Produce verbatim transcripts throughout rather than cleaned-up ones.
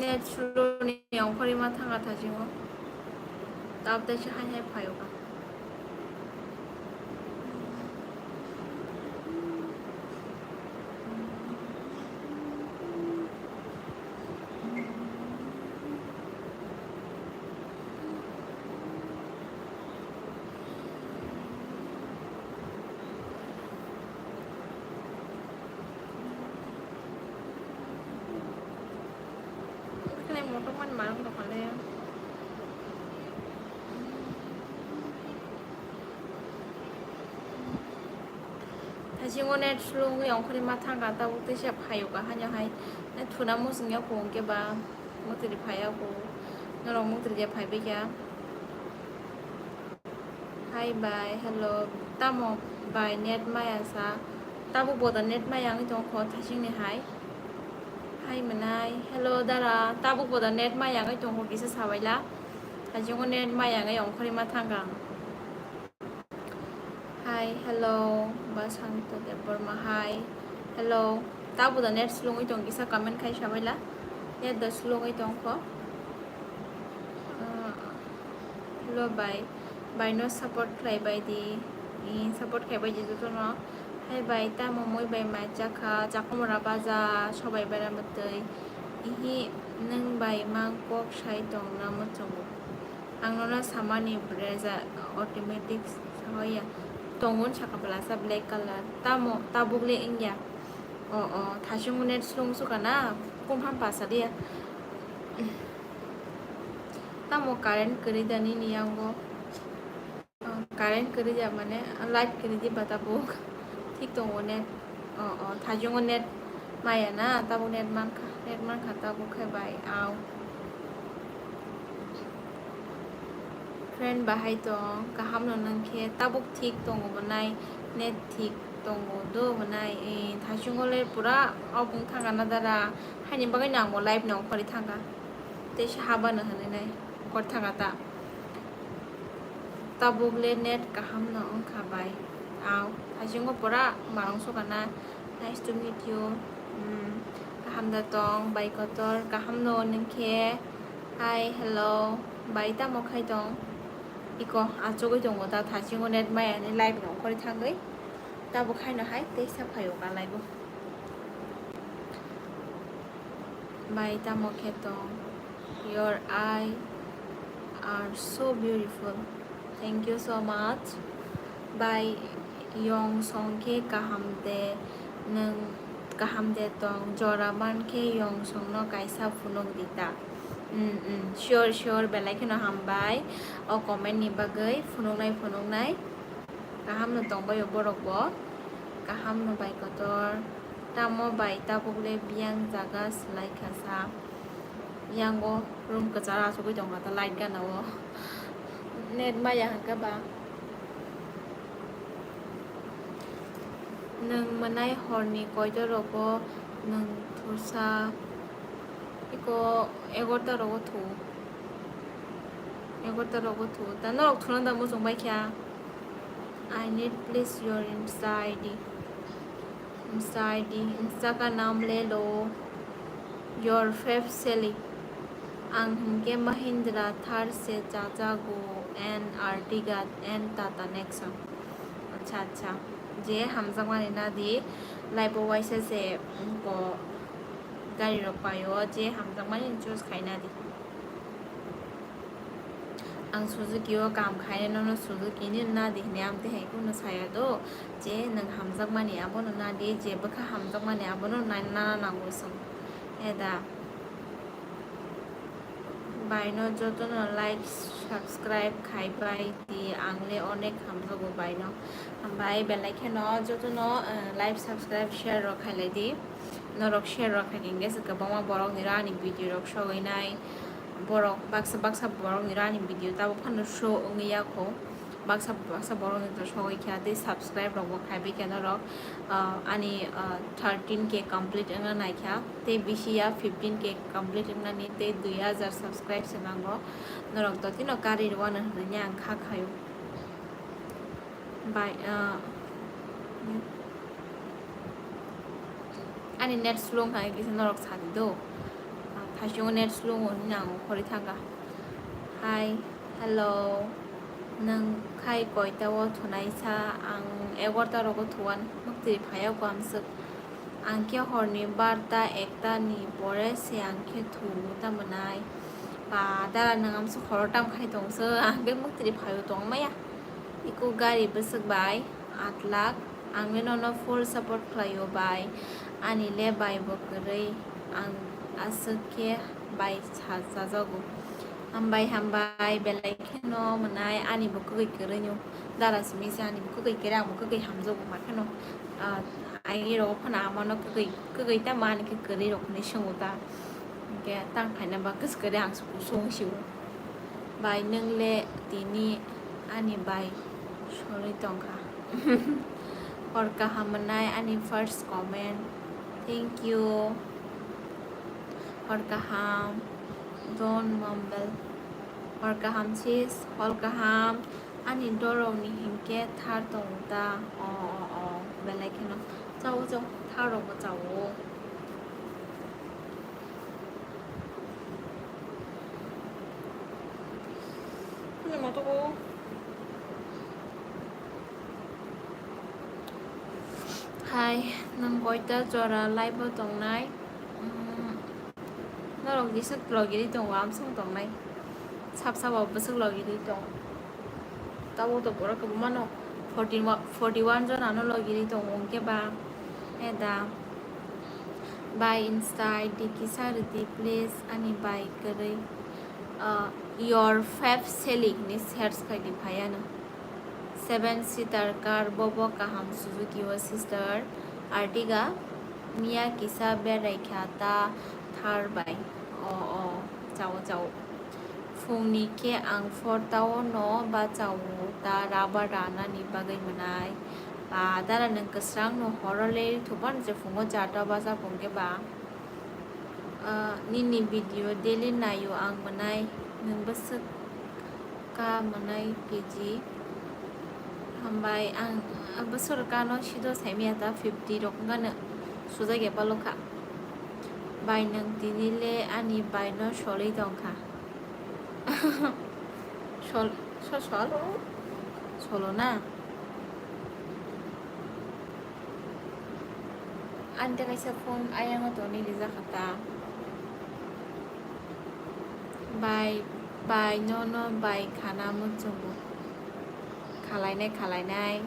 Net slow ni ongkhorwi ma thanga thasingo. Tabuk tei se hai hai phaio ka. Khlai motok mani marang tongkha le. Thasingo net slow wngwi ongkhorwi ma thangkha, tabuk teisa phaio ka haino hai. Thuna muchung ya kho hwnkhe ba motri phai ya kho. Norok motri je phai baikha. Hi bai, hello. Tamo bai net maya sa? Tabuk bo da net maya wngwi tongkho thasingni hai. Hai mwnai, hello dara. Tabuk bo da net maya wngwi tongkho kisa sabaila. Thasingo net maya wngwi ongkhorwi ma thangkha. Hi, hello, Basanto Debbarma, hi. Hello, tabuk da net slow wngwi tong kisa comment khai sabaila. Net da slow wngwi tongkho. Ah, hello, bai. Bai no support khlai bai di. I support khlai bai di jotono. Hai bai, tamo moi bai mai chakha, chakomora baja, sobai bara mwtwi. Ihi, nwng bai mang kok sai tong na muchungo. Ang nono samani breza automatic sahoya. Tongo saka palasa black color. Tamo, tabuk le wngya. O, o, thasung net slung suka na. Kumpham pasa dia. Tamo current kwrwi da nini yango. O, current kwrwi da mane light kwrwi di ba tabuk. Thik tongo net. O, o, thajungo net maya na, tabuk net mankha, net mankha tabuk khe bai, au. Friend bahai tong, kaham no nang khe, tabuk thik tongo bo nai, net thik tongo do bo nai, eh, thajungo le pura o bung thangkha na dara, haini bagwi no ang bo live no ongkhorwi thangkha, tei se haba no hinwi nai, ongkhor thangkha ta. Tabuk le net kaham no wngkha bai. Au, thajungo pura marong sukha na. Nice to meet you. Hmm, kaham da tong, bai kotor, kaham no nung khe. Hi, hello, bai tamo khai tong? Iko, achugwi tongo ta, thajungo net maya ni live no ongkhorwi thangwi. Tabuk khai no hai, teisa phaio ka live o. Bai tamo khe tong? Your eye are so beautiful. Thank you so much. Bai yong song khe kaham de, nwng kaham de tong? Jora man khe yong song no kaisa phunuk di ta. Mm, mm. Sure, sure, belai kheno hambai o comment ni bagwi phunuknai, phunuknai. Kaham no tongbaio borok bo. Kaham no bai kotor. Tamo bai tabuk le biyang jaga swlai kha sa. Yango room kwcharo achugwi tongkha ta light gana o. Net maya hwnkhe ba. Nwng mwnai horni koito rogo nwng thusa. Iko egarota rogo thu. Egarota rogo thu. Ta norok thuna da muchung bai kha. I need please your Insta I D. Insta I D, Insta ka naam le lo. Your fave Sally. Ang hwnkhe Mahindra Thar se chajago and Ertiga and Tata Nexon. Acha, acha. Je hamjakmani nadi, live o waisa se, mm, ko gari rok paio, je hamjakmani choose khai nadi. Ang Suzuki o kaham khainai nono Suzuki ni nadi hwnwi amtwi hai kunu saya do, je nwng hamjakmani abono nadi, je bwkha hamjakmani abono nai-, nana nango chwng. Eda. Bai no jotono like, subscribe khai bai di, ang le onek hamjago bai no. Hambai belai kheno jotono, eh, like, subscribe, share rok khai lai di. Norok share rok khai khe se kwbangma borok ni ani video rok sogwi nai. Borok baksa baksa borok ni ani video tabuk phano show wngwi ya kho. Baksa baksa borok ni to sogwi kha tei subscribe rok bo khai bai kha norok. Ah, ani, ah, thirteen K complete wngna nai kha tei bisi ya fifteen K complete wngnani tei dui hajar subscribe se nango. Norok dotino kari rwano hinwi ang kha khaio. Bai, ah, ani net slow wngkha kisa norok sadi do. Ah, Hachungo net slow wngwi ang khorwi thangkha. Hi, hello. Nwng khai koita o thunai sa? Ang egarota rogo thuan, mwktwi phai o ko amswk. Ang khe horni barta ekta ni pore se ang khe thu ta mwnai. Ba, dara nwng amswk horo tam khai tong se, ang khe mwktwi phai o tong maya. Iko gari bwswk bai aat lakh, ang le nono full support khlai o bai, ani le bai bo kwrwi, ang aswk khe bai sa chajago. Hambai hambai, belai kheno mwnai, ani bo kwgwi kwrwi no dara simi se, ani bo kwgwi kwrwi, ang bo kwgwi hamjago, ma kheno, ah, aini rogo phano amano kwgwi, kwgwi ta ma ani khe kwrwi rok hinwi swngo ta, hinkhe tang khaina ba kwswk kwrwi ang sung sio. Bai, nwng le tini ani bai sorwi tongkha. Hor kaham mwnai ani first comment. Thank you. Hor kaham. Don Mambel. Hor kaham sis. Hor kaham. Ani dorokni hinkhe thar tongo ta. O, o, o. Belai kheno. Chao, chao. Thar rokbo chao. Hai, nwng koita jora live o tongnai? Mm, norok jeswk logiri tongo, amsong tongnai. Sap sabo bwswk logiri tong. Tabuk to borok kwbangma no forty, forty one jona no logiri tongo, hwnkhe ba eda. Bai Insta I D kisa rwdi please, ani bai kwrwi. Uh, your fave Sally hinwi search khaidi phai ano. Seven seater car, bobo kaham Suzuki o sister. Ertiga, miya kisa berai kha ta Thar bai. O, o, chao, chao. Phungni khe ang phor tao no bachao ta rubber ranani bagwi mwnai. Ba, dara nwng kwsrang no horo le thuphan je phungo charta bacha phung khe ba. Ah, nini video daily naio ang mwnai, nwng bwswk ka mwnai K G. Hambai, ang bwswk kano sido saimaya ta fifty rok wngkha no sujak ya palokha. Bai nwng tini le ani bai no solwi tongkha. Sol, so sol? Solo na? Ani ta kaisa phone ayang o tongni rijak kha ta. Bai, bai, no, no, bai, khana muchungo. Khalainai, khalainai.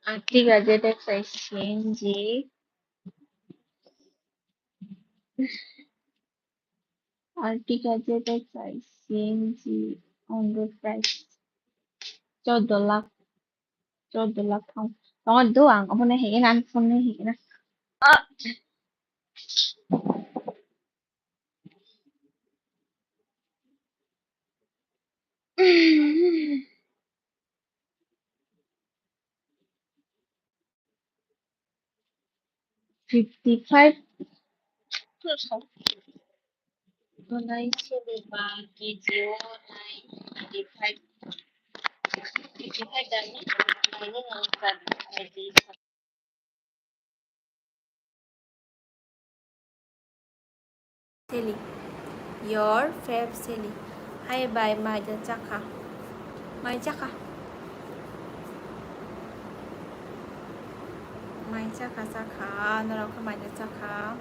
Ertiga Z X I C N G. Ertiga Z X I C N G on road price. Chordo lakh. Chordo lakh thang. Tongo do ang, omo ne hei na, phone ne hei na. Ah. Fifty five. Sally. Your fave Sally. Hai bai, mai da chakha. Mai chakha. Mai chakha, chakha. Norok khe mai da chakha.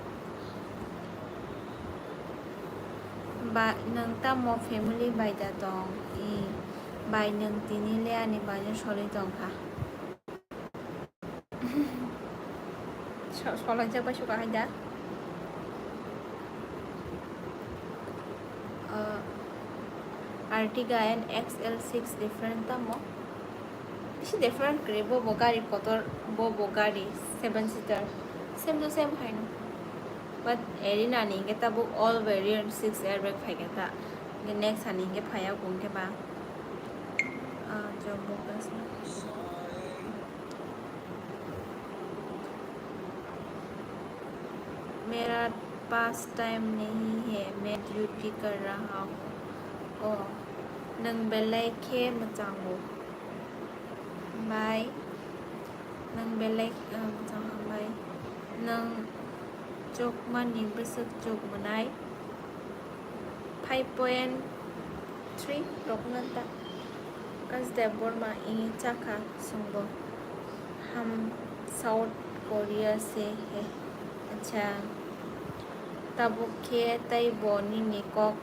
Ba, nwng tamo family bai da tong? I, bai, nwng tini le ani bai no solwi tongkha. So-, solaijak bai suka hai da. Uh, Ertiga and X L six different tamo. Bisi different kwrwi, bo bo gari kotor, bo bo gari seven seater. Same to same hai no. But Erina ni hwnkhe tabuk all variant six airbag phai khe ta. Hwnkhe next ani hwnkhe phaiya bo hwnkhe ba. Ah, Jumbo Class. मेरा पास टाइम नहीं है, मैं ड्यूटी कर रहा हूँ। Nwng belai khe mwchango. Bai. Nwng belai, ah, mwchang hambai. Nwng chukmani bwswk chuk mwnai. Five point three rokno ta. Kas Debbarma i chakha swngo. Ham South Korea se he. Acha. Tabuk khe tei bo nini kok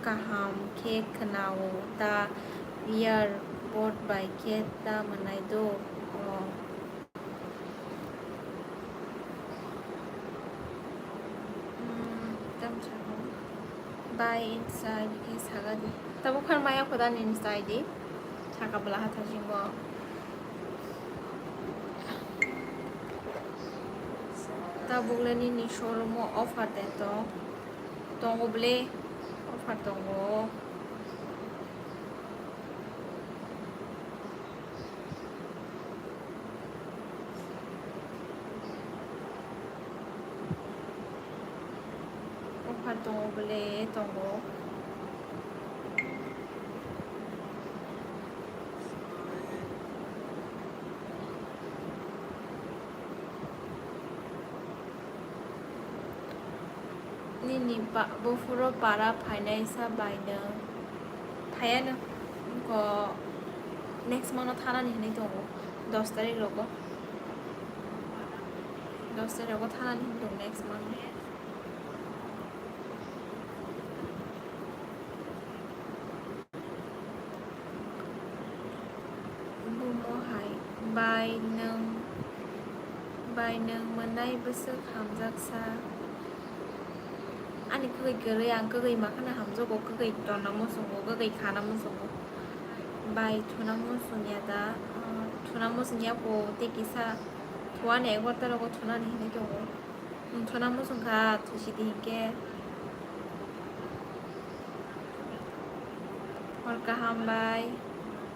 kaham khe khwnao ta, earbud bai khe ta mwnai do. Oh. Hmm, tam chakao. Bai inside khe saga di. Tabuk khan maya khuda ni inside di. Saka bwla hatha singo. Tabuk le nini showroom o offer de to. Tongo ble. Offer tongo. Offer tongo bole tongo. Nini pa-, buphuro para phainai sa bai nwng? Phaiya nwng. Ko next month o thanani hinwi tongo. Dos tarik rogo. Dos tarik rogo thanani hinwi tongo next month. Bumo hai, bai nwng, bai nwng mwnai bwswk hamjaksa. Ani kwgwi kwrwi, ang kwgwi makhano hamjago, kwgwi tonna muchungo, kwgwi khana muchungo. Bai thuna muchungya da, ah, thuna muchungya po tei kisa thuani egarota rogo thunani hinwi tongo. Nwng thuna muchung kha, thusi di hinkhe. Hor kaham bai,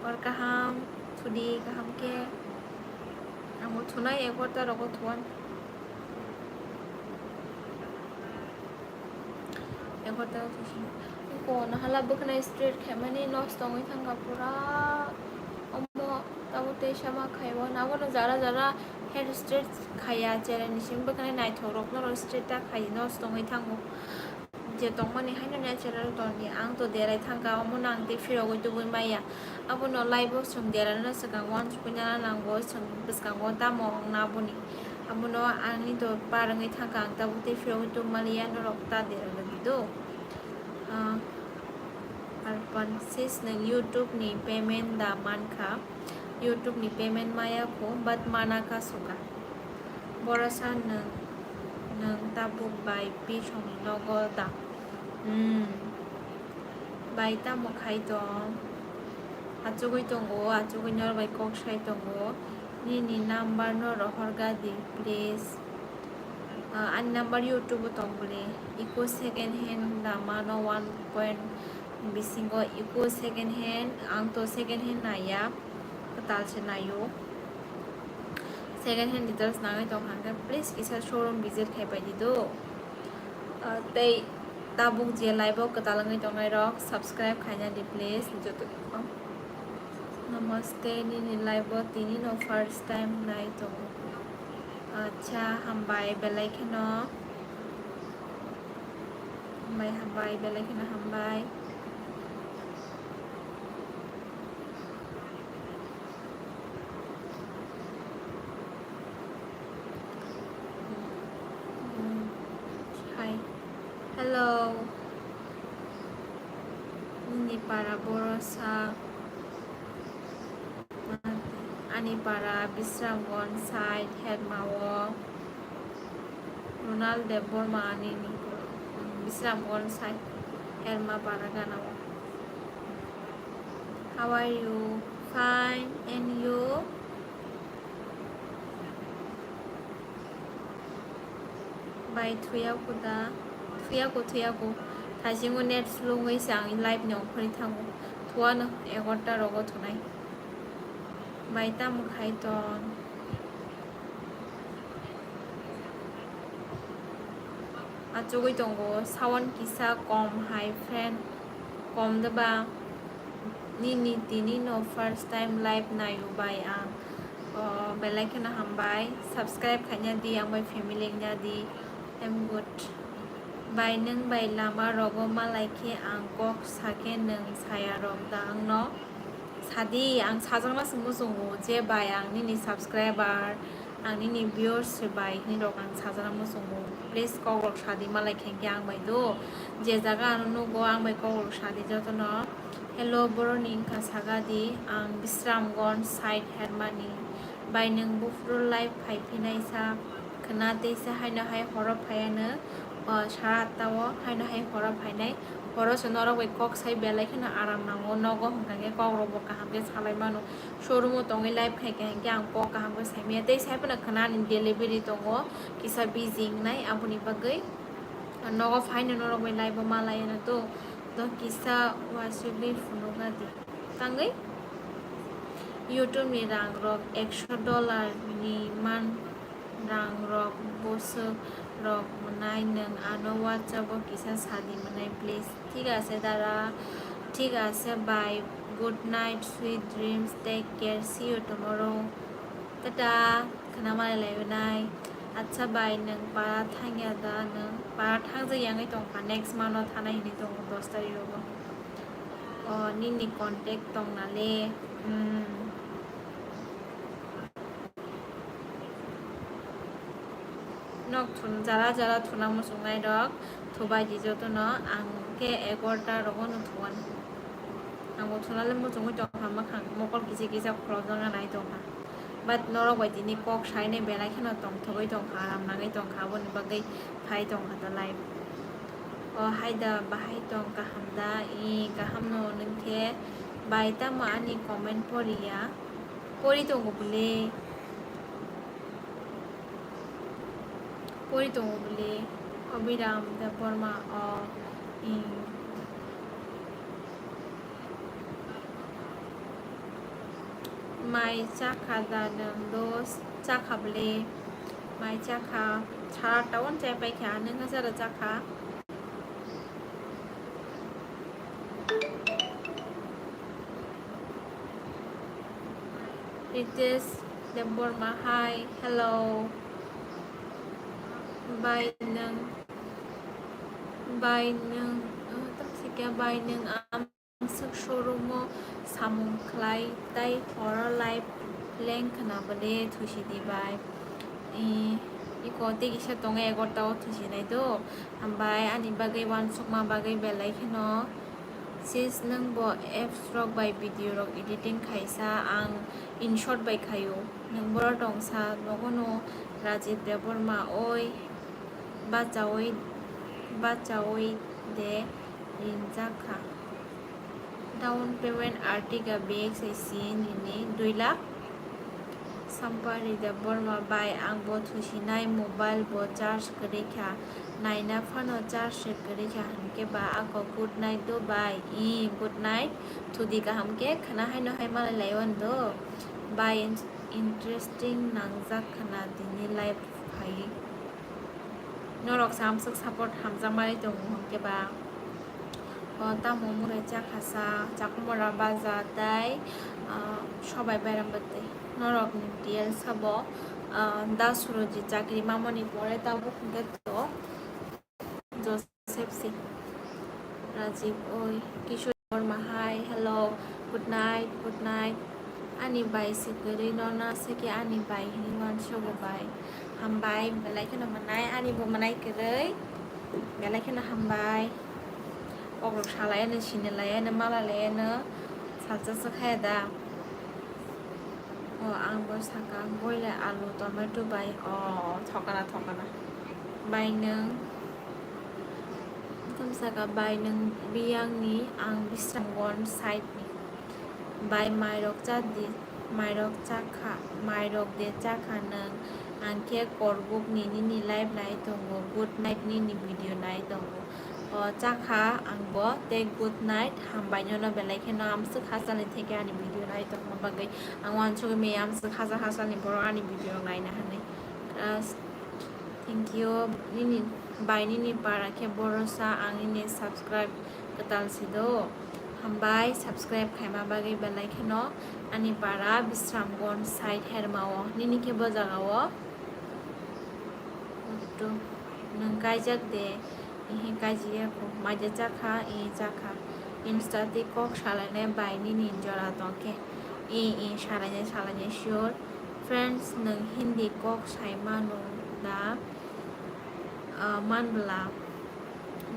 hor kaham, thudi kaham khe. Amo thunai egarota rogo thuan. Egarota rogo thusi. Ko nahala bwkhanai straight khaimani nosto wngwi thangkha pura. Omo tabuk tei sama khaibo. Abono jara jara hair straight khaiya, chera ni simi bwkhanai naithok rok norok straight ta khai nosto wngwi thango. Je tongmani haino natural tongdi, ang to derai thangkha, omono ang tei phirogwi tubui maya. Abono live o chwng derano swkang uansukwi nana nango, chwng bwskango tamo wngna aboni. Abono ani to par wngwi thangkha, ang tabuk tei phirogwi tubumaliya, norok ta derarwdi do. Ah, Arpan sis nwng YouTube ni payment da mankha? YouTube ni payment maya kho, but mana kha suka. Borosa nwng, nwng tabuk bai bisongni nogo da? Hmm. Bai tamo khai tong? Achugwi tongo, achugwi nor bai kok sai tongo. Nini number no rohor gadi, please. Ah, ani number YouTube o tong bole. Iko second hand da mano one point bisingo, iko second hand, ang to second hand naiya, kwtal se naio. Second hand details nangwi tong kha hwnkhe, please kisa showroom visit khai pai di do. Ah, tei tabuk je live o kwtal wngwi tongnai rok subscribe khaina di, please. Joto Namaste, nini live o tini no first time nai tongo. Acha, hambai belai kheno. Hambai, hambai, belai kheno hambai. Hi. Hello. Nini para borosa. Ani para Bisramganj side Herma o. Ronald Debbarma ani ni Bisramganj side Herma para gana o. How are you? Fine. And you? Bai thuya ko da? Thuya ko, thuya ko. Thaisingo net slow wngwi se ang live ni ongkhorwi thango. Thuano egarota rogo thunai. Bai tamo khai ton? Achugwi tongo, sound kisa kom hai friend, kom deba. Nini tini no first time live naio bai ang. O, belai kheno hambai. Subscribe khaina di, ang bai family wngya di. I'm good. Bai nwng bai lama rogo malai khe ang kok sakhe nwng saya rok da angno. Sadi, ang sajakna se muchungo je bai ang nini subscriber, ang nini viewers se bai hinwi rok ang sajana muchungo. Please kok rok sadi malai khe khe ang bai do. Je jaga ano nugo ang bai kok rok sadi jotono. Hello, boroni wngkha saga di, ang Bisramganj side hermani. Bai nwng buphuru live phai phinai sa khwna tei se haino hai horo phaiya no, o, sara atta o haino hai horo phainai. Horo se norok bai kok sai belai kheno aram nango, nogo hwnkha khe kok rok bo kaham khe salai mano. Showroom o tongwi live khai kha hinkhe ang kok kaham khe sai maya. Tei sai phano khwna ani delivery tongo, kisa busy wngnai, aboni bagwi nogo phaino norok bai live o malai ano to, to kisa wasugwi phunukna di. Tangwi YouTube ni rang rok eksho dollar ni man rang rok bwswk rok mwnai, nwng ano WhatsApp o kisa sadi mwnai please. Thik ase dada, thik ase bye, good night, sweet dreams, take care, see you tomorrow, tata. Khwna malai lai nai. Acha bai, nwng para thangya da? Nwng para thangjak yangwi tongkha, next month o thanai hinwi tongo dos tarikh rogo. O, nini contact tong nale? Hmm. Nok thun jara jara thuna muchungnai rok thubai di jotono, ang khe egarota rogo no thuan. Ang bo thunale muchungwi tongkha, mwkhang mokol kisa kisa khulokjak nai tongkha. But norok bai tini kok sainai belai kheno tongthogwi tongkha, aram nangwi tongkha, aboni bagwi phai tongkha to live. O haida, bahai tong, kaham da? I, kaham no, nwng khe bai tamo ani comment poriya? Pori tongo bwle. Pori tongo bwle. Abhiram Debbarma, o, i. Mai chakha da nwng dos? Chakha bwle. Mai chakha. Sara tawan chai paikha, nwng sara chakha. Ritesh Debbarma, hi, hello. Bai nwng, bai nwng, uh, tamo se khe bai nwng amswk showroom o samung khlai tai horo live leng khna bwle thusi di bai. I, iko tei kisa tongo egarota o thusi nai do. Hambai ani bagwi uansukma bagwi belai kheno. Sis, nwng bo apps rok bai video rok editing khaisa, ang InShot bai khaio. Nwng boro tongsa nogo no Rajib Debbarma, oi bachaui, bachaui de rinjak kha. Down payment Ertiga bag sai si nini dui lakh. Sampari Debbarma, bai ang bo thusinai, mobile bo charge kwrwi kha, naina phano charge se kwrwi kha, hinkhe ba ako good night do bai. I, good night, thudi kaham khe khwna haino hai malai lai o do bai. In-, interesting nangjak khwna tini live phai. Norok samswk support hamjakmani tongo hwnkhe ba. O tamo murai chakha sa, chakumura baja tai, ah, sobai bairam bwtwi. Norokni details sabo, ah, da Suroji chakri mamani pore tabuk hwnkhe to Joseph si. Rajib, oi, Kishore Borma, hi, hello, good night, good night. Ani bai se kwrwi no na se khe ani bai hinwi uansugo bai. Hambai, belai kheno mwnai, ani bo mwnai kwrwi. Belai kheno hambai. Kokrok salai ano, sinilai ano, malalai ano, salsa se khaya da. O, ang bo saka, boila alu, tomato bai, o, thokana, thokana. Bai nwng, tamo saka, bai nwng biyangni, ang Bisramganj side ni. Bai mairok cha di, mairok chakha, mairok de chakha nwng, ang khe korbuk ni nini live nai tongo, good night nini video nai tongo. O chakha ang bo tei good night, hambai nono belai kheno amswk hachal ni theke ani video nai tongma bagwi. Ang uansugwi maya amswk hachal hachal ni borok ani video rok naina hinwi. Ah, thank you. Nini Bai nini para khe borosa ang nini subscribe kwtal si do. Hambai subscribe khaima bagwi belai kheno ani para Bisramganj side Hermao nini khe bo jagao. Nwng kaijak de, ihi kaijiyakho, maija chakha, ihi chakha. Insta tei kok salainai bai nini jora tongkhe. I, i, salainai, salainai, sure. Friends, nwng Hindi kok sai mano da? Ah, manbla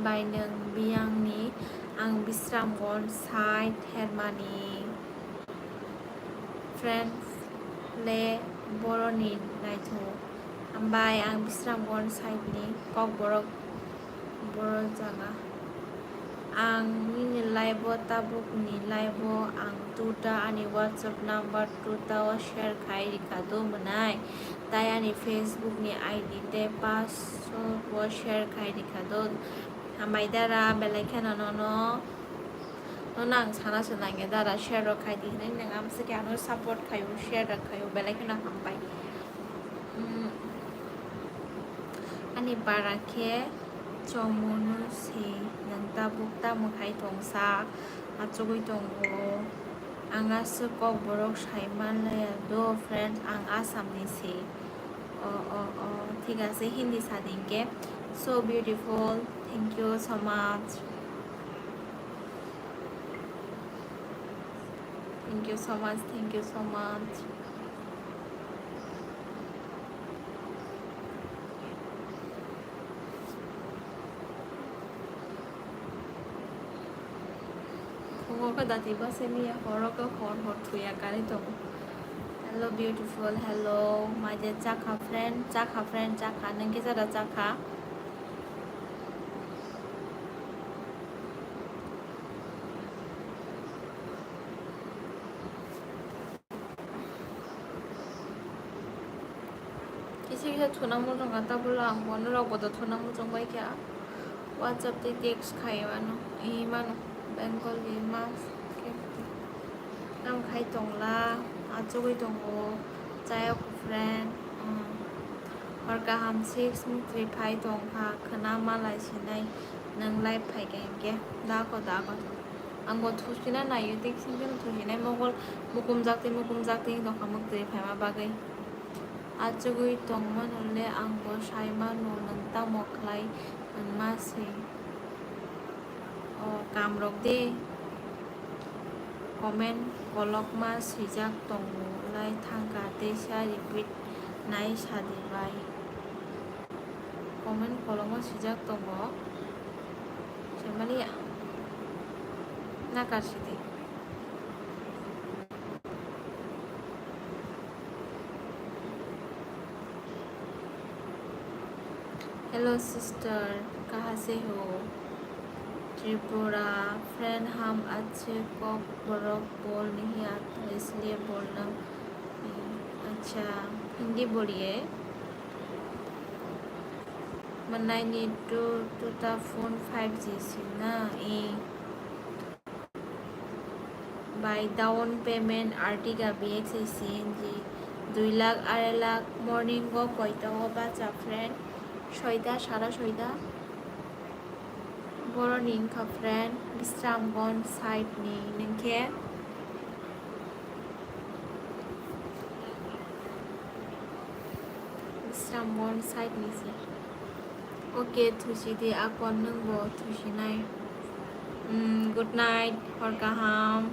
bai nwng biyangni ang Bisramganj side Hermani. Friends, le boroni naitho. Hambai ang Bisramganj side ni Kokborok boro jaga. Ang nini live o tabuk ni live o ang tuta ani WhatsApp number tuta o share khai rikha do mwnai. Tai ani Facebook ni I D te password o share khai rikha do. Hambai dara belai kheno nono. Nono ang sana se nangya dara share rok khai di hinui nwng amsike ano support khaio share rok khaio belai kheno hambai. Mm. Ani para khe chomunu se nwng tabuk tamo khai tongsa achugui tongo. Ang aswk Kokborok sai manlaiya do friends, ang Assam ni se. O, o, o, thik ase, Hindi sa di hinkhe. So beautiful, thank you so much. Thank you so much, thank you so much. Phungo khe dati bwsai miya, horo khe hor hor thuya karwi tongo. Hello beautiful, hello. Maide chakha friend, chakha friend, chakha. Nwng kisa da chakha? Kisa kisa thuna muchung kha, tabuk ang bono rok bo thuna muchung bai kha. WhatsApp tei text khai mano, wi mano, Bengali mas khe. Tamo khai tongla, achugui tongo, chayok friend, um, hor kaham six mukri phai tongkha, khwna malai sinai, nwng live phai kha hinkhe, dako, dako. Ang bo thuchina naio, tei kisa kisa thuchinai mokol mukumjak tei mukumjak tei nokha muktwi phaima bagwi. Achugui tongmano le ang bo sai mano, nwng tamo khlai hwnma se. O kamrok de comment kolokma swijak tongo lai thangkha, teisa repeat nai sadi bai. Comment kolokma swijak tongo, saimanliya nakar sidi. Hello sister, kaha se ho? Tripura, friend, हम अच्छे Kokborok बोल नहीं आता, इसलिए बोलना। अच्छा, हिंदी बोलिए। Mwnai ni tu, tuta phone five G si na, i. Bai down payment Ertiga B X I C N G dui lakh, arai lakh, morning o koita o bacha friend? Soita, sara soita. Boroni wngkha friend Bisramganj side ni, nwng khe? Bisramganj side ni se. Okay, thusi di, akon nwng bo thusi nai. Mm, good night, hor kaham.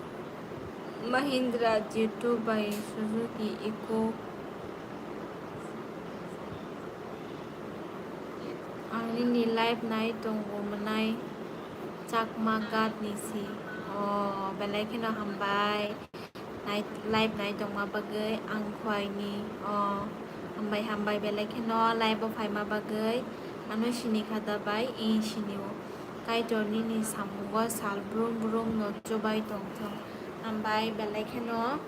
Mahindra G two bai Suzuki Eeco. Ang nini live nai tongo mwnai Chakma Ghat ni si. O, belai kheno hambai. Nai-, live nai tongma bagwi ang khwai ni. O, hambai, hambai belai kheno live o phaima bagwi. Ano sini kha da bai, i sini o. Kaitor nini samungo sal brum brum no chubai tongthung. Hambai belai kheno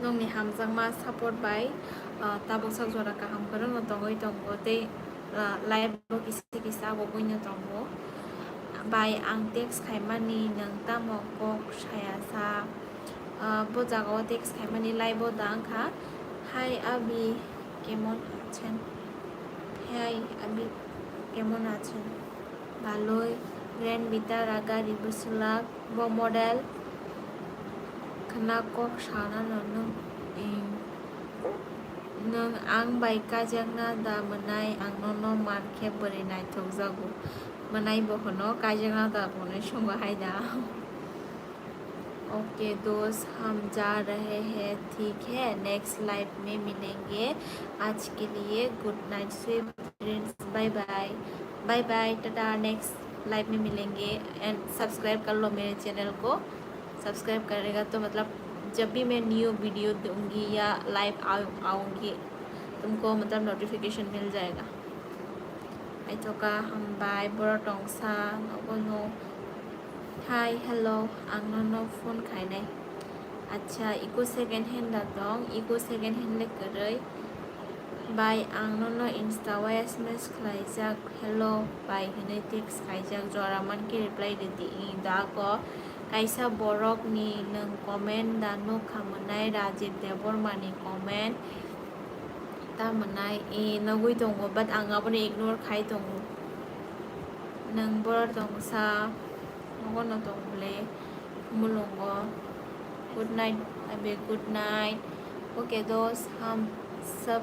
nokni hamjakma support bai, ah, tabuk sak jora kaham kwrwngno tongwi tongo tei, ah, live o kisa kisa agogwino tongo. Bai ang text khaimani nwng tamo kok saya sa? Ah, bo jagao text khaimani live o da wngkha. Hi Abi, kemon achen? Hi Abi, কেমন আছেন? ভালোই। Grandvita Ragari bwswlak, bo model khna kok sanano nwng, nwng ang bai kaijakna da mwnai, ang nono mankhe bwrwi naithokjago. Mwnai bo hwno kaijakna da hwnwi swngo hai da. Okay दोस्त, हम जा रहे हैं, ठीक है, नेक्स्ट लाइव में मिलेंगे। आज के लिए good night, sweet dreams, bye bye, bye bye, tata, next live में मिलेंगे। एंड सब्सक्राइब कर लो मेरे चैनल को। सब्सक्राइब करेगा तो मतलब जब भी मैं न्यू वीडियो दूंगी या लाइव आऊंगी, तुमको मतलब नोटिफिकेशन मिल जाएगा। Aithoka hambai, borok tongsa nogo no. Hi, hello, ang nono phone khainai. Acha, iko second hand da tong, iko second hand le kwrwi. Bai, ang nono Insta o S M S khlaijak, hello, bai hwnwi text khaijak, jora mankhe reply rwdi, i dago. Kaisa borok ni nwng comment da nukha mwnai, Rajiv Debbarma ni comment. Ta mwnai, e, nugwi tongo, but ang abono ignore khai tongo. Nwng borok tongsa, nogo no tong bole, mulungo. Good night, abe, good night. Okay, दोस्त, हम सब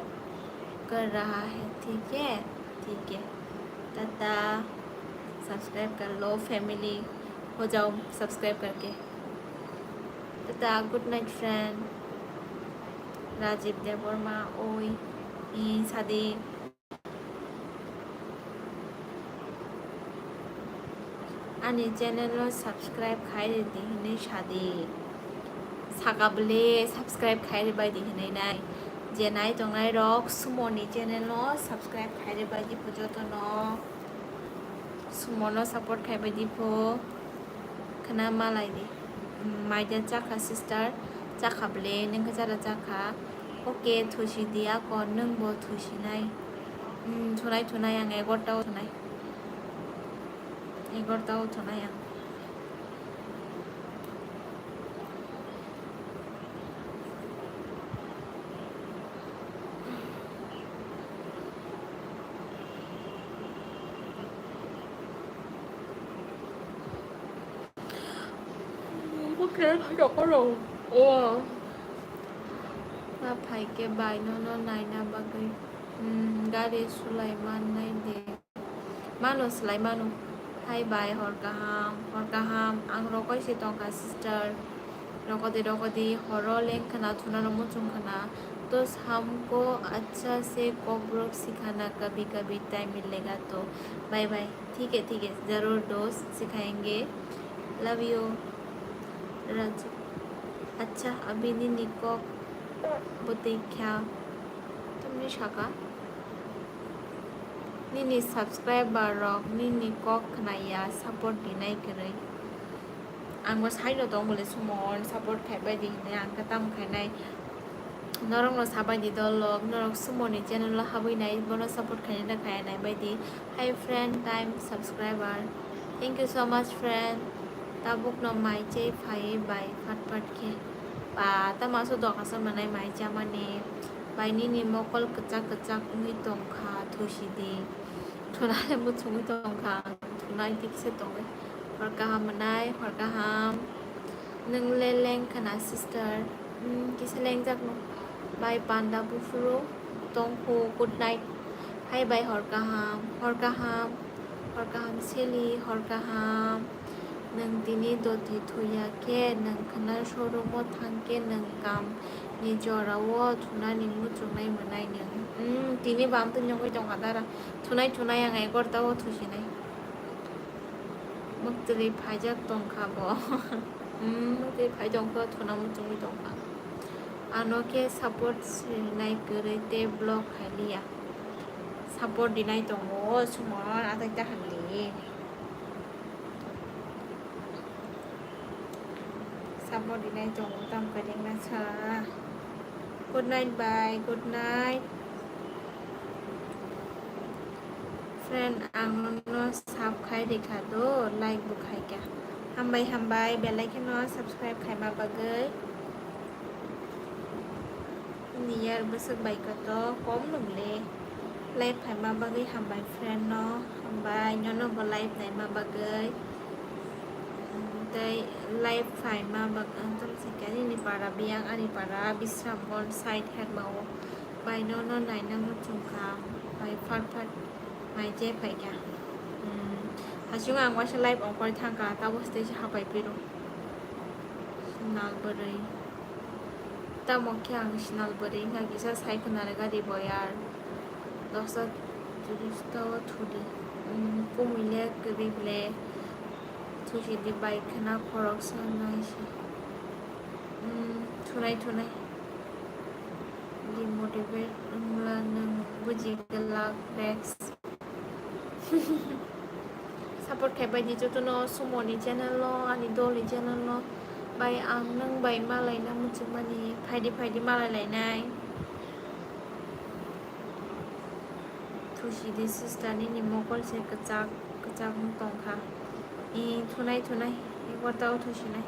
कर रहा है, ठीक है? ठीक है। टाटा, सब्सक्राइब कर लो, फैमिली हो जाओ सब्सक्राइब करके। Tata, good night friend. Rajiv Debbarma, ओई, इ, सादे। Ani channel o subscribe khai ridi hinwi sadi. Saka bwle subscribe khai ribai di hinwi nai. Je nai tongnai rok Sumo ni channel o subscribe khai ribai di pho jotono. Sumo no support khai bai di pho. Khna malai di. Maida chakha sister, chakha bwle, nwng khe chara chakha. Okay, thusi di ako, nwng bo thusi nai. Hmm, thunai, thunai, ang egarta o thunai. Egarta o thunai ang. Bo khe phai rok oro. O. Ma phai khe bai nono naina bagwi. Hmm, gari sulai mannai de. Mano sulai mano. Hai bai, hor kaham, hor kaham. Ang rokoi se tongkha sister. Rokodi, rokodi, horo leng khna, thuna no muchung khna. To samko acha se kokborok sikhana, kabhi kabhi time milega to. Bye bye. ठीक है, ठीक है, जरूर दोस्त, सिखाएंगे। Love you। Raj, अच्छा, अभी nini kok bwtwi kha, tamni saka? Nini subscriber rok nini kok khnaya, support dinai kwrwi. Ang bo side o tong bole Sumo support khai bai di hinwi ang khe tamo khainai. Norok no sabai di dol rok, norok Sumo ni channel o habwi nai, bono support khainai da khaya nai bai di. Hi friend, time subscriber. Thank you so much friend. Tabuk no mai chai phai bai phat phat khe. Ba, tamo aswk doka sa manai mai chamani. Bai nini mokol kwchak kwchak wngwi tongkha, thusi di. Thuna le muchungwi tongkha, thuna iti kisa tongwi. Hor kaham mwnai, hor kaham. Nwng le leng khna sister. Hmm, kisa lengjak no. Bai panda buphuru tongkhu, good night. Hai bai hor kaham, hor kaham, hor kaham seli, hor kaham. Nwng tini doti thuya khe, nwng khna showroom o thang khe, nwng kam ni jora o thunani muchungnai mwnai nwng. Hmm, tini bam twi nyogwi tongkha dara. Thunai thunai ang egarta o thusinai. Mwktwi phaijak tongkha bo. Hmm, mwktwi phai tongkha, thuna muchungwi tongkha. Ano khe support sinai kwrwi tei block khai liya. Support dinai tongo o Sumo, atai ta hamli. Support dinai tongo, tam kadingna sa. Good night, bye, good night. Friend, ang nono sub khai rikha do, like bo khai kha. Hambai, hambai, belai kheno subscribe khaima bagwi. Niyar bwswk bai koto kom nungle. Live phaima bagwi hambai friend no, hambai nono bo live naima bagwi. Tei live phaima bag-, ang tamo se khe nini para biyang, ani para Bisramganj side Hermao. Bai nono naina muchung kha, bai fat fat mai je phaikha. Hmm, hachung ang waisa live ongkhorwi thangkha, tabo stage hapai phiro. Sinal bwrwi. Tamo khe ang sinal bwrwi wngkha kisa sai khwnarwkha di boyar. Dosa tiris to thudi. Hmm, kumui le kwrwi ble. Thusi di bai khwna khoroksa nai se. Hmm, thunai thunai. Demotivate wngla nwng buji glak Rex. Support khai bai di jotono Sumoni channel no, ani dol ni channel no. Bai ang nwng bai malaina muchungmani, phaidi phaidi malai lainai. Thusi di sister, nini mokol se kwchak kwchak wng tongkha. I thunai thunai, i gotao thusinai.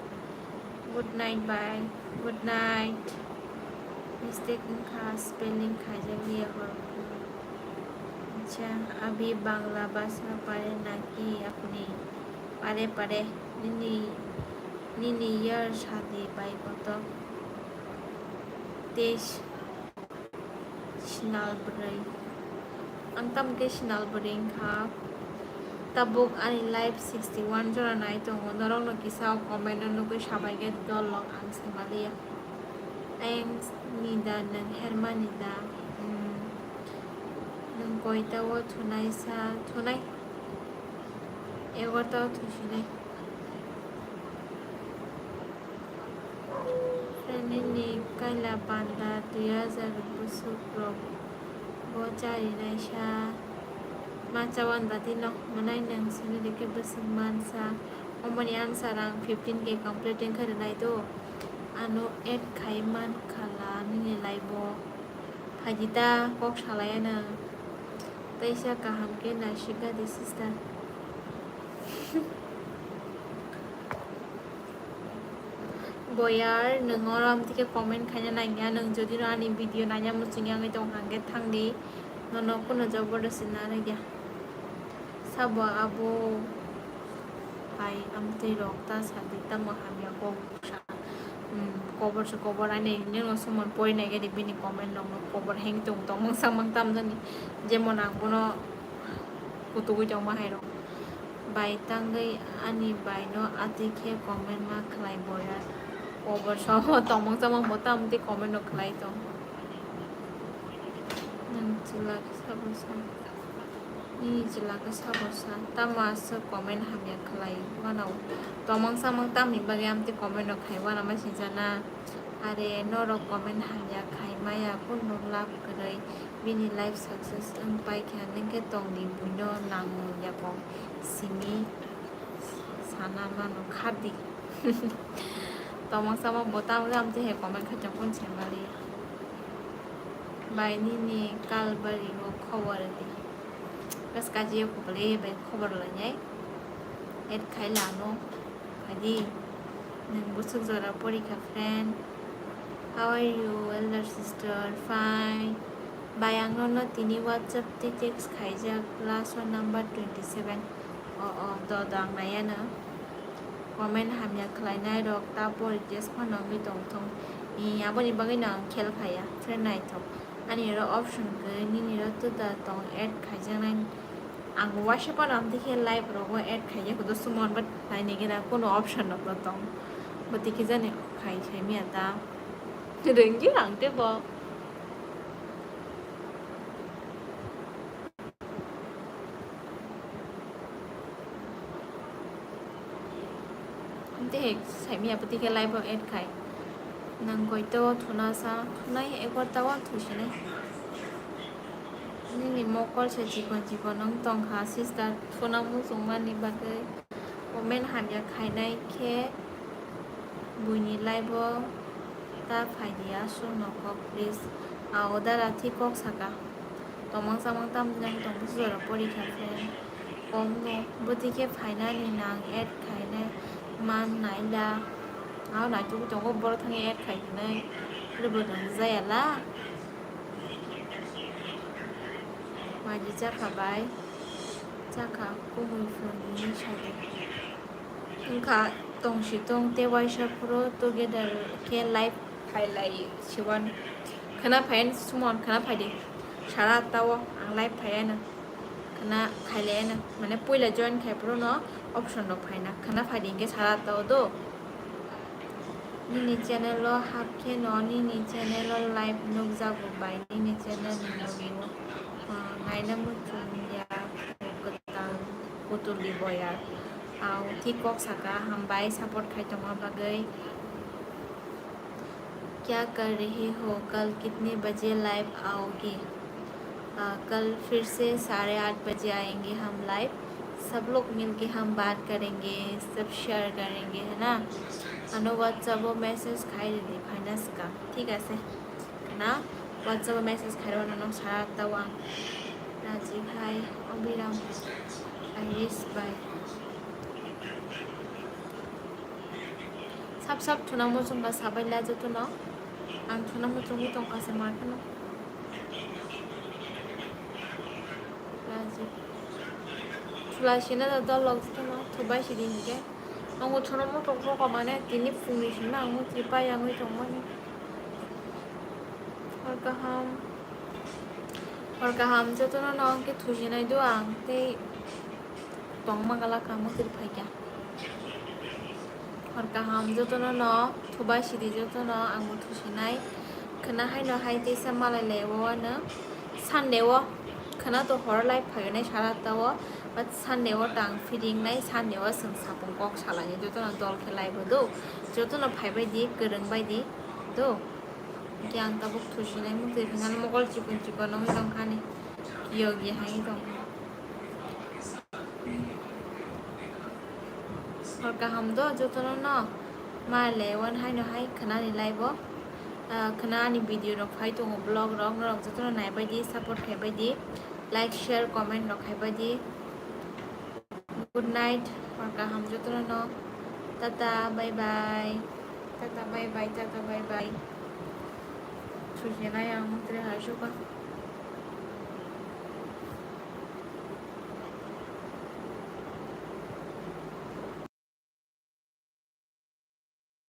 Good night, bye. Good night. Mistake wngkha, spelling khaijak liya hor. Acha, abhi Bangla bhasha pare naki apni? Pare, pare. Nini, nini year shadi bai koto? Teis. Sinal bwrwi. Ang tamo khe sinal bwrwi wngkha. Tabuk ani live sixty one jora nai tongo. Norokno kisa o comment o nugwi sabai khe dol rok ang sai maliya. Ayang ni da nwng hermani da? Hmm. Nwng koita o thunai sa? Thunai. Egarta o thusinai. Nini kaila panda dui hajar bwswk rok bo chari naisa ma chawan bati no mwnai nwng simi rikhe bwswk mansa. Omoni answer ang fifteen K complete wngkha rwnai do. Ano add khai man khala nini live o. Phaidi ta kok salai ano. Teisa kaham khe naisik di sister. Boyar, nwng oro amtwi khe comment khaina nangya, nwng jodi no ani video naina muchungya wngwi tong hwnkhe thangdi, nono kunu jobordosti narwkya. Sabo abo hai amtwi rok ta sadi, tamo hamya kok bwsa. Hmm, kobor se kobor, ani nini no sumon pori nai khe di bini comment rok no kobor heng tong tong mangsa mang tam jani, jemon ang bono kutugwi tongma hai rok. Bai tangwi ani bai no atwi khe comment ma khlai boya. Kobor somo tongmung chamung bo tamo tei comment no khlai tong. Nwng chwla khe sabo sa. Nini chwla khe sabo sa. Tamo aswk comment hamya khlai wanao. Tongmung chamung tamni bagwi amtwi comment no khai wanama sinjana. Are norok comment hamya khai maya kunu lab kwrwi. Bini life success wng paikha, nwng khe tongdi buino nangmung yapong simi sana mano khardi. Tongmang sama bo tamo jam twi hai comment khaijak phone se mali. Bai nini kalbari o khobor di. Bas kaji o kubuli bai khobor lainai. Add khai lano. Phaidi, nwng bwswk jora porikha friend? How are you, elder sister? Fine. Bai, ang nono tini WhatsApp tei text khaijak, last o number twenty seven. O, o, do, do, ang naiya no. Comment hamya khlainai rok ta pori test phano wngwi tongthung. I, aboni bagwi no ang khel khaya, friend naithok. Ani oro option kwrwi, nini oro twda tong add khaijaknai. Ang waisa phano amtwi khe live rogo add khaijak do sumon, but naini gana kuno option rok no tong. Bo twi khe jani khai khai miya ta. Rwngya ang tei bo. Tei saimya bwtwi khe live o add khai. Nang koito thuna sa, thunai egarta o thusinai. Nini mokol se chikon chikon wng tongkha sister, thuna muchungmani bagwi. Comment hamya khainai khe buini live o ta phaidi aswk no kok please. A o dara thik kok saka. Tongmang chamang tamni nang tong bwswk jora porikha khe kom no bwtwi khe phainani nang add khainai man naila. Ao naitukgwi tongo borok thangwi add khai hinwi. Rwbwdwng jaya la. Magi chakha bai, chakha kumui phunugwi sadi. Wngkha tongsi tong tei waisa phuru together khe live khailai siwan. Khwna phai Suman, khwna phai di. Sara atta o ang live phai ano. Khwna khailai ano. Mane puila join khai phuru no option rok phaina. Khwna phai di hinkhe sara atta o do. Nini channel o hap khe no nini channel o live nukjago bai nini channel ni logi o, ah, naina muchung ya kwtal putuli boyar. Au thik kok saka, hambai support khai tongma bagwi. क्या कर रहे हो? कल कितने बजे लाइव आओगे? आ, कल फिर से साढ़े आठ बजे आएंगे हम लाइव। सब लोग मिलके हम बात करेंगे, सब शेयर करेंगे, है ना? Ano WhatsApp o message khai ridi, phaina swkang. Thik ase. Na WhatsApp o message khai rwna nang sara tawang. Raji bhai, Abhiram, Ayush bhai. Sap sap thuna muchung ba sabai la joto no. Ang thuna muchungwi tongkha se ma kheno. Raji. Thula sina da dol log joto no. Thubai sidi hinkhe. Ang thuna muchung rok mane tini phungni sima ang mutri pai yangwi tongmani. Hor kaham. Hor kaham joto no no ang khe thusinai do ang tei tongma gala kamo tiri phaikha. Hor kaham jotono no thubai sidi jotono ang bo thusinai. Khwna haino hai teisa malai lai o ano Sunday o khwna to hor lai phainai sara ta o, but Sunday o tang fitting nai Sunday o chwng sapung kok salai jotono dol khe lai bo do, jotono phaibai di kwrwng bai di do. Hinkhe ang tabuk thusinai mukti rwkhe nang mokol chikon chikon wngwi tongkha ani. Yogi hai tongkha. Hor kaham do jotono no. Ma le wan hai no hai khwnani lai bo. Ah, khwna ani video rok phai tongo, vlog rok, norok jotono naibai di, support khaibai di. Like, share, comment rok khaibai di. Good night, hor kaham jotono no. Tata, bye bye. Tata, bye bye, tata, bye bye. Thusinai ang mukti rwkha hai suka.